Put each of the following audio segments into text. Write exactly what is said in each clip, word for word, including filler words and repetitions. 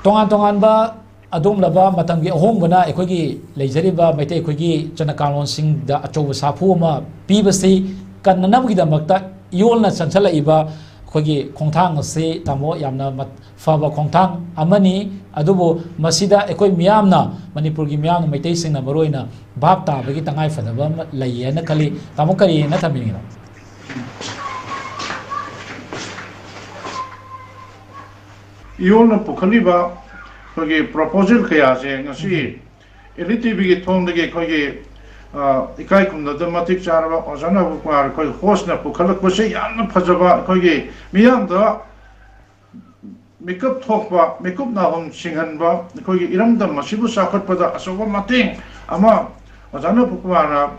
ꯇꯣꯉꯥꯟ ꯇꯣꯉꯥꯟꯕ ꯑꯗꯨꯒꯨꯝꯂꯕ ꯃꯇꯝꯒꯤ ꯑꯍꯣꯡꯕꯅ ꯑꯩꯈꯣꯏꯒꯤ ꯂꯩꯖꯔꯤꯕ ꯃꯩꯇꯩ ꯑꯩꯈꯣꯏꯒꯤ ꯆꯠꯅ ꯀꯥꯡꯂꯣꯟꯁꯤꯡꯗ ꯑꯆꯧꯕ ꯁꯥꯐꯨ ꯑꯃ ꯄꯤꯕꯁꯤ ꯀꯟꯅꯅꯕꯒꯤꯗꯃꯛꯇ ꯏꯌꯣꯜꯅ ꯆꯪꯁꯤꯜꯂꯛꯏꯕ ꯑꯩꯈꯣꯏꯒꯤ ꯈꯣꯡꯊꯥꯡ ꯑꯁꯤ, ꯇꯥꯃꯣ, ꯌꯥꯝꯅ ꯃꯠ-, ꯐꯕ ꯈꯣꯡꯊꯥꯡ ꯑꯃꯅꯤ꯫ ꯑꯗꯨꯕꯨ ꯃꯁꯤꯗ ꯑꯩꯈꯣꯏ ꯃꯤꯌꯥꯝꯅ, ꯃꯅꯤꯄꯨꯔꯒꯤ ꯃꯤꯌꯥꯝꯅ, ꯃꯩꯇꯩꯁꯤꯡꯅ ꯃꯔꯨꯑꯣꯏꯅ ꯚꯥꯞ ꯇꯥꯕꯒꯤ ꯇꯉꯥꯏꯐꯗꯕ ꯑꯃ ꯂꯩꯌꯦꯅ ꯈꯜꯂꯤ꯫ ꯇꯥꯃꯣ, ꯀꯔꯤ ꯍꯥꯏꯅ ꯊꯝꯕꯤꯅꯤꯡꯉꯤꯅꯣ? ꯏꯌꯣꯜꯅ ꯄꯨꯈꯠꯂꯤꯕ ꯑꯩꯈꯣꯏꯒꯤ ꯄ꯭ꯔꯣꯄꯣꯖꯦꯜ ꯀꯌꯥꯁꯦ ꯉꯁꯤ ꯑꯦꯜ ꯏ ꯇꯤ ꯚꯤꯒꯤ ꯊꯣꯡꯗꯒꯤ ꯑꯩꯈꯣꯏꯒꯤ, ꯑ, ꯏꯀꯥꯏ ꯈꯨꯝꯅꯕꯗ ꯃꯇꯤꯛ ꯆꯥꯔꯕ ꯑꯣꯖꯥ ꯅꯥꯕꯨ ꯀꯨꯃꯥꯔ ꯑꯩꯈꯣꯏ ꯍꯣꯁꯅ ꯄꯨꯈꯠꯂꯛꯄꯁꯦ ꯌꯥꯝꯅ ꯐꯖꯕ, ꯑꯩꯈꯣꯏꯒꯤ ꯃꯤꯌꯥꯝꯗ ꯃꯤꯀꯞ ꯊꯣꯛꯄ, ꯃꯤꯀꯨꯞ ꯅꯥꯍꯨꯝ ꯁꯤꯡꯍꯟꯕ, ꯑꯩꯈꯣꯏꯒꯤ ꯏꯔꯝꯗꯝ ꯑꯁꯤꯕꯨ ꯆꯥꯎꯈꯠꯄꯗ ꯑꯆꯧꯕ ꯃꯇꯦꯡ ꯑꯃ ꯑꯣꯖꯥ ꯅꯥꯕꯨ ꯀꯨꯃꯥꯔꯅ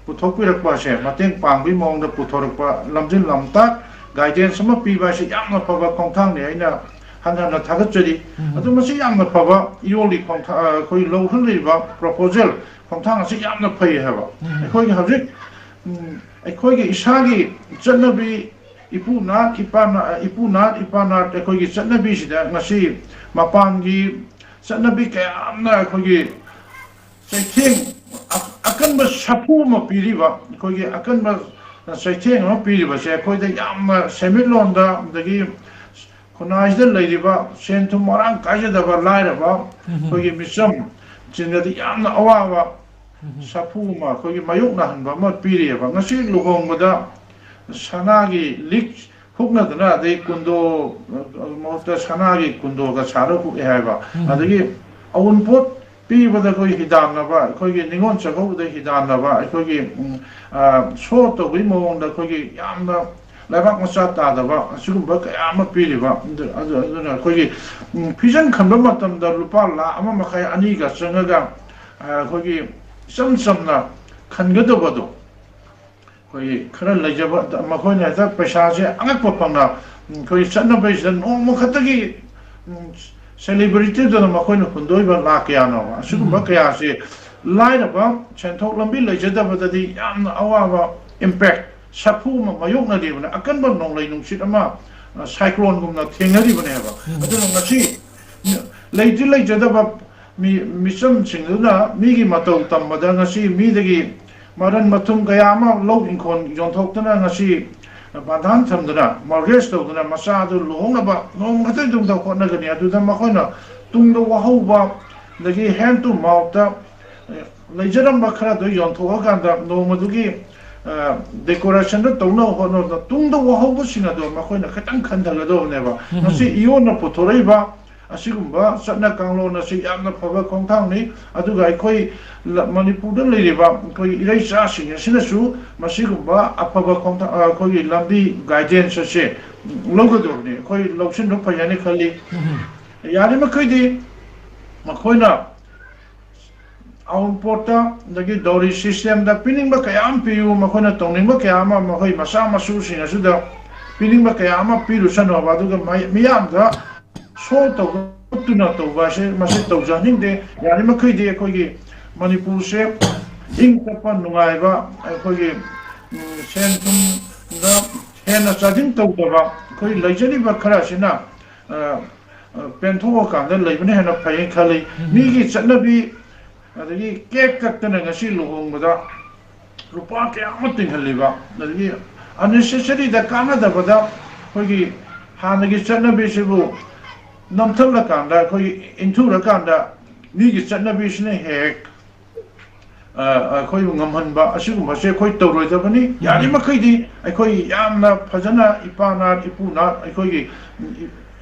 ꯄꯨꯊꯣꯛꯄꯤꯔꯛꯄ ꯑꯁꯦ, ꯃꯇꯦꯡ ꯄꯥꯡꯕꯒꯤ ꯃꯑꯣꯡꯗ ꯄꯨꯊꯣꯔꯛꯄ ꯂꯝꯖꯤꯡ ꯂꯝꯇꯥꯛ, ꯒꯥꯏꯗꯦꯟꯁ ꯑꯃ ꯄꯤꯕ ꯍꯥꯏꯁꯦ ꯌꯥꯝꯅ ꯐꯕ ꯈꯣꯡꯊꯥꯡꯅꯤ꯫ ꯑꯩꯅ ꯍꯟꯅ ꯍꯟꯅ ꯊꯥꯒꯠꯆꯔꯤ꯫ ꯑꯗꯨ ꯃꯁꯤ ꯌꯥꯝꯅ ꯐꯕ ꯏꯌꯣꯜꯒꯤ ꯈꯣꯡꯊꯥꯡ, ꯑꯩꯈꯣꯏ ꯂꯧꯈꯠꯂꯤꯕ ꯄ꯭ꯔꯣꯄꯣꯖꯦꯜ ꯈꯣꯡꯊꯥꯡ ꯑꯁꯤ ꯌꯥꯝꯅ ꯐꯩ ꯍꯥꯏꯕ꯫ ꯑꯩꯈꯣꯏꯒꯤ ꯍꯧꯖꯤꯛ, ꯎꯝ, ꯑꯩꯈꯣꯏꯒꯤ ꯏꯁꯥꯒꯤ ꯆꯠꯅꯕꯤ, ꯏꯄꯨ ꯅꯥꯠ ꯏꯄꯥ ꯅꯥꯠ, ꯏꯄꯨ ꯅꯥꯠ ꯏꯄꯥ ꯅꯥꯠ, ꯑꯩꯈꯣꯏꯒꯤ ꯆꯠꯅꯕꯤꯁꯤꯗ ꯉꯁꯤ ꯃꯄꯥꯟꯒꯤ ꯆꯠꯅꯕꯤ ꯀꯌꯥ ꯑꯃꯅ ꯑꯩꯈꯣꯏꯒꯤ ꯆꯩꯊꯦꯡ, ꯑ-, ꯑꯀꯟꯕ ꯁꯥꯐꯨ ꯑꯃ ꯄꯤꯔꯤꯕ, ꯑꯩꯈꯣꯏꯒꯤ ꯑꯀꯟꯕ ꯆꯩꯊꯦꯡ ꯑꯃ ꯄꯤꯔꯤꯕꯁꯦ ꯑꯩꯈꯣꯏꯗ ꯌꯥꯝꯅ ꯁꯦꯟꯃꯤꯠꯂꯣꯟꯗ, ꯑꯗꯒꯤ ꯈꯨꯟꯅꯥꯏꯁꯤꯗ ꯂꯩꯔꯤꯕ ꯁꯦꯟ ꯊꯨꯝ ꯃꯔꯥꯡ ꯀꯥꯏꯖꯗꯕ, ꯂꯥꯏꯔꯕ ꯑꯩꯈꯣꯏꯒꯤ ꯃꯤꯆꯝꯁꯤꯡꯗꯗꯤ ꯌꯥꯝꯅ ꯑꯋꯥꯕ ꯁꯥꯐꯨ ꯑꯃ, ꯑꯩꯈꯣꯏꯒꯤ ꯃꯥꯌꯣꯛꯅꯍꯟꯕ ꯑꯃ ꯄꯤꯔꯤꯑꯕ꯫ ꯉꯁꯤ ꯂꯨꯍꯣꯡꯕꯗ ꯁꯅꯥꯒꯤ ꯂꯤꯛ ꯍꯨꯛꯅꯗꯅ, ꯑꯗꯩ ꯀꯨꯟꯗꯣ, ꯑ, ꯃꯍꯨꯠꯇ ꯁꯅꯥꯒꯤ ꯀꯨꯟꯗꯣꯒ ꯁꯥꯔ ꯍꯨꯛꯑꯦ ꯍꯥꯏꯕ꯫ ꯑꯗꯒꯤ ꯑꯎꯟꯄꯣꯠ ꯄꯤꯕꯗ ꯑꯩꯈꯣꯏ ꯍꯤꯗꯥꯟꯅꯕ, ꯑꯩꯈꯣꯏꯒꯤ ꯅꯤꯉꯣꯜ ꯆꯥꯛꯀꯧꯕꯗ ꯍꯤꯗꯥꯟꯅꯕ, ꯑꯩꯈꯣꯏꯒꯤ, ꯎꯝ, ꯑ, ꯁꯣ ꯇꯧꯕꯒꯤ ꯃꯑꯣꯡꯗ ꯑꯩꯈꯣꯏꯒꯤ ꯌꯥꯝꯅ ꯂꯩꯕꯥꯛ ꯃꯆꯥ ꯇꯥꯗꯕ ꯑꯁꯤꯒꯨꯝꯕ ꯀꯌꯥ ꯑꯃ ꯄꯤꯔꯤꯕ꯫ ꯑꯗꯨ-, ꯑꯗꯨ-, ꯑꯗꯨꯅ ꯑꯩꯈꯣꯏꯒꯤ, ꯎꯝ, ꯐꯤꯖꯪ ꯈꯟꯕ ꯃꯇꯝꯗ ꯂꯨꯄꯥ ꯂꯥꯈ ꯑꯃ ꯃꯈꯥꯏ, ꯑꯅꯤꯒ ꯆꯪꯉꯒ, ꯑ, ꯑꯩꯈꯣꯏꯒꯤ ꯏꯆꯝ ꯆꯝꯅ ꯈꯟꯒꯗꯕꯗꯣ, ꯑꯩꯈꯣꯏꯒꯤ ꯈꯔ ꯂꯩꯖꯕ ꯃꯈꯣꯏꯅ ꯍꯦꯛꯇ ꯄꯩꯁꯥꯁꯦ ꯑꯉꯛꯄ ꯐꯪꯅ, ꯎꯝ, ꯑꯩꯈꯣꯏ ꯆꯠꯅꯕꯩꯁꯤꯗ ꯅꯣꯡꯃ ꯈꯛꯇꯒꯤ, ꯎꯝ, ꯁꯦꯂꯤꯕ꯭ꯔꯤꯇꯤꯗꯨꯅ ꯃꯈꯣꯏꯅ ꯍꯨꯟꯗꯣꯛꯏꯕ ꯂꯥꯈ ꯀꯌꯥꯅꯣ, ꯑꯁꯤꯒꯨꯝꯕ ꯀꯌꯥꯁꯤ ꯂꯥꯏꯔꯕ, ꯁꯦꯟꯊꯣꯛ ꯂꯝꯕꯤ ꯂꯩꯖꯗꯕꯗꯗꯤ ꯌꯥꯝꯅ ꯑꯋꯥꯕ ꯏꯝꯄꯦꯛ, ꯁꯥꯐꯨ ꯑꯃ ꯃꯥꯌꯣꯛꯅꯔꯤꯕꯅꯤ, ꯑꯀꯟꯕ ꯅꯣꯡꯂꯩ ꯅꯨꯡꯁꯤꯠ ꯑꯃ, ꯑ, ꯁꯥꯏꯀ꯭ꯂꯣꯟꯒꯨꯝꯅ ꯊꯦꯡꯅꯔꯤꯕꯅꯦꯕ꯫ ꯑꯗꯨꯅ ꯉꯁꯤ ꯂꯩꯗꯤ ꯂꯩꯖꯗꯕ ꯃꯤ, ꯃꯤꯆꯝꯁꯤꯡꯗꯨꯅ ꯃꯤꯒꯤ ꯃꯇꯧ ꯇꯝꯕꯗ ꯉꯁꯤ ꯃꯤꯗꯒꯤ ꯃꯔꯟ ꯃꯊꯨꯝ ꯀꯌꯥ ꯑꯃ ꯂꯧ ꯏꯪꯈꯣꯜ ꯌꯣꯟꯊꯣꯛꯇꯅ ꯉꯁꯤ ꯕꯟꯙꯥꯟ ꯊꯝꯗꯅ, mortgage ꯇꯧꯗꯅ ꯃꯆꯥꯗꯨ ꯂꯨꯍꯣꯡꯅꯕ ꯅꯣꯡꯃ ꯈꯛꯇꯒꯤꯗꯃꯛꯇ ꯍꯣꯠꯅꯒꯅꯤ꯫ ꯑꯗꯨꯗ ꯃꯈꯣꯏꯅ ꯇꯨꯡꯗ ꯋꯥꯍꯧꯕ, ꯑꯗꯒꯤ hand to mouth ꯇ, ꯑꯦ, ꯂꯩꯖꯔꯝꯕ ꯈꯔꯗꯣ ꯌꯣꯟꯊꯣꯛꯑꯀꯥꯟꯗ ꯅꯣꯡꯃꯗꯨꯒꯤ, ꯑ, decoration ꯗ ꯇꯧꯅꯕ ꯍꯣꯠꯅꯕꯗ ꯇꯨꯡꯗ ꯋꯥꯍꯧꯕꯁꯤꯡ ꯑꯗꯣ ꯃꯈꯣꯏꯅ ꯈꯤꯇꯪ ꯈꯟꯊꯒꯗꯧꯕꯅꯦꯕ꯫ ꯎꯝ꯫ ꯉꯁꯤ ꯏꯌꯣꯟꯅ ꯄꯨꯊꯣꯔꯛꯏꯕ ꯑꯁꯤꯒꯨꯝꯕ ꯆꯠꯅ ꯀꯥꯡꯂꯣꯟ ꯑꯁꯤ ꯌꯥꯝꯅ ꯐꯕ ꯈꯣꯡꯊꯥꯡꯅꯤ꯫ ꯑꯗꯨꯒ ꯑꯩꯈꯣꯏ ꯂ-, ꯃꯅꯤꯄꯨꯔꯗ ꯂꯩꯔꯤꯕ ꯑꯩꯈꯣꯏꯒꯤ ꯏꯔꯩꯆꯥꯁꯤꯡ ꯑꯁꯤꯅꯁꯨ ꯃꯁꯤꯒꯨꯝꯕ ꯑꯐꯕ ꯈꯣꯡꯊꯥꯡ, ꯑ, ꯑꯩꯈꯣꯏꯒꯤ ꯂꯝꯕꯤ guidance ꯑꯁꯦ ꯂꯧꯒꯗꯧꯕꯅꯤ꯫ ꯑꯩꯈꯣꯏ ꯂꯧꯁꯤꯟꯕ ꯐꯩ ꯍꯥꯏꯅ ꯈꯜꯂꯤ꯫ ꯎꯝ꯫ ꯌꯥꯔꯤꯃꯈꯩꯗꯤ ꯃꯈꯣꯏꯅ ꯑꯎꯟꯄꯣꯠꯇ, ꯑꯗꯒꯤ dowry system ꯗ ꯄꯤꯅꯤꯡꯕ ꯀꯌꯥ ꯑꯃ ꯄꯤꯌꯨ, ꯃꯈꯣꯏꯅ ꯇꯧꯅꯤꯡꯕ ꯀꯌꯥ ꯑꯃ ꯃꯈꯣꯏ ꯃꯆꯥ ꯃꯁꯨꯁꯤꯡ ꯑꯁꯤꯗ ꯄꯤꯅꯤꯡꯕ ꯀꯌꯥ ꯑꯃ ꯄꯤꯔꯨꯁꯅꯨ ꯍꯥꯏꯕ, ꯑꯗꯨꯒ ꯃꯤ-, ꯃꯤꯌꯥꯝꯗ show ꯇꯧꯕ, ꯎꯠꯇꯨꯅ ꯇꯧꯕ ꯑꯁꯤ, ꯃꯁꯤ ꯇꯧꯖꯍꯟꯅꯤꯡꯗꯦ꯫ ꯌꯥꯔꯤꯃꯈꯩꯗꯤ ꯑꯩꯈꯣꯏꯒꯤ ꯃꯅꯤꯄꯨꯔꯁꯦ ꯏꯪ ꯇꯞꯄ, ꯅꯨꯡꯉꯥꯏꯕ, ꯑꯩꯈꯣꯏꯒꯤ, ꯎꯝ, ꯁꯦꯟ ꯊꯨꯝꯗ ꯍꯦꯟꯅ ꯆꯥꯗꯤꯡ ꯇꯧꯗꯕ, ꯑꯩꯈꯣꯏ ꯂꯩꯖꯔꯤꯕ ꯈꯔ ꯑꯁꯤꯅ, ꯑ, ꯑ, ꯄꯦꯟꯊꯣꯛꯑꯀꯥꯟꯗ ꯂꯩꯕꯅ ꯍꯦꯟꯅ ꯐꯩꯌꯦꯅ ꯈꯜꯂꯤ꯫ ꯎꯝ꯫ ꯃꯤꯒꯤ ꯆꯠꯅꯕꯤ, ꯑꯗꯒꯤ cake ꯀꯛꯇꯅ ꯉꯁꯤ ꯂꯨꯍꯣꯡꯕꯗ ꯂꯨꯄꯥ ꯀꯌꯥ ꯑꯃ ꯇꯤꯡꯍꯜꯂꯤꯕ, ꯑꯗꯒꯤ unnecessary ꯗ, ꯀꯥꯟꯅꯗꯕꯗ ꯑꯩꯈꯣꯏꯒꯤ ꯍꯥꯟꯅꯒꯤ ꯆꯠꯅꯕꯤꯁꯤꯕꯨ ꯅꯝꯊꯜꯂꯀꯥꯟꯗ, ꯑꯩꯈꯣꯏꯒꯤ ꯏꯟꯊꯨꯔꯀꯥꯟꯗ ꯃꯤꯒꯤ ꯆꯠꯅꯕꯤꯁꯤꯅ ꯍꯦꯛ, ꯑ, ꯑꯩꯈꯣꯏꯕꯨ ꯉꯝꯍꯟꯕ, ꯑꯁꯤꯒꯨꯝꯕꯁꯦ ꯑꯩꯈꯣꯏ ꯇꯧꯔꯣꯏꯗꯕꯅꯤ꯫ ꯎꯝ꯫ ꯌꯥꯔꯤꯃꯈꯩꯗꯤ ꯑꯩꯈꯣꯏ ꯌꯥꯝꯅ ꯐꯖꯅ ꯏꯄꯥ ꯅꯥꯠ, ꯏꯄꯨ ꯅꯥꯠ, ꯑꯩꯈꯣꯏꯒꯤ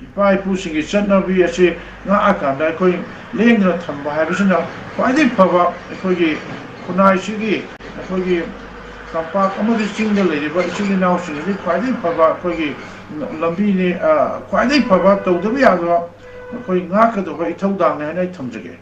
ꯏꯄꯥ ꯏꯄꯨꯁꯤꯡꯒꯤ ꯆꯠꯅꯕꯤ ꯑꯁꯤ ꯉꯥꯛꯑꯀꯥꯟꯗ ꯑꯩꯈꯣꯏ ꯂꯦꯡꯗꯅ ꯊꯝꯕ ꯍꯥꯏꯕꯁꯤꯅ ꯈ꯭ꯋꯥꯏꯗꯒꯤ ꯐꯕ, ꯑꯩꯈꯣꯏꯒꯤ ꯈꯨꯟꯅꯥꯏꯁꯤꯒꯤ, ꯑꯩꯈꯣꯏꯒꯤ ꯇꯝꯄꯥꯛ ꯑꯃꯗꯤ ꯆꯤꯡꯗ ꯂꯩꯔꯤꯕ ꯏꯆꯤꯜ ꯏꯅꯥꯎꯁꯤꯡ ꯑꯁꯤ ꯈ꯭ꯋꯥꯏꯗꯒꯤ ꯐꯕ ꯑꯩꯈꯣꯏꯒꯤ ꯂꯝꯕꯤꯅꯤ, ꯑ, ꯈ꯭ꯋꯥꯏꯗꯒꯤ ꯐꯕ, ꯇꯧꯗꯕ ꯌꯥꯗꯕ, ꯑꯩꯈꯣꯏ ꯉꯥꯛꯀꯗꯧꯕ ꯏꯊꯧꯗꯥꯡꯅꯤ ꯍꯥꯏꯅ ꯑꯩ ꯊꯝꯖꯒꯦ꯫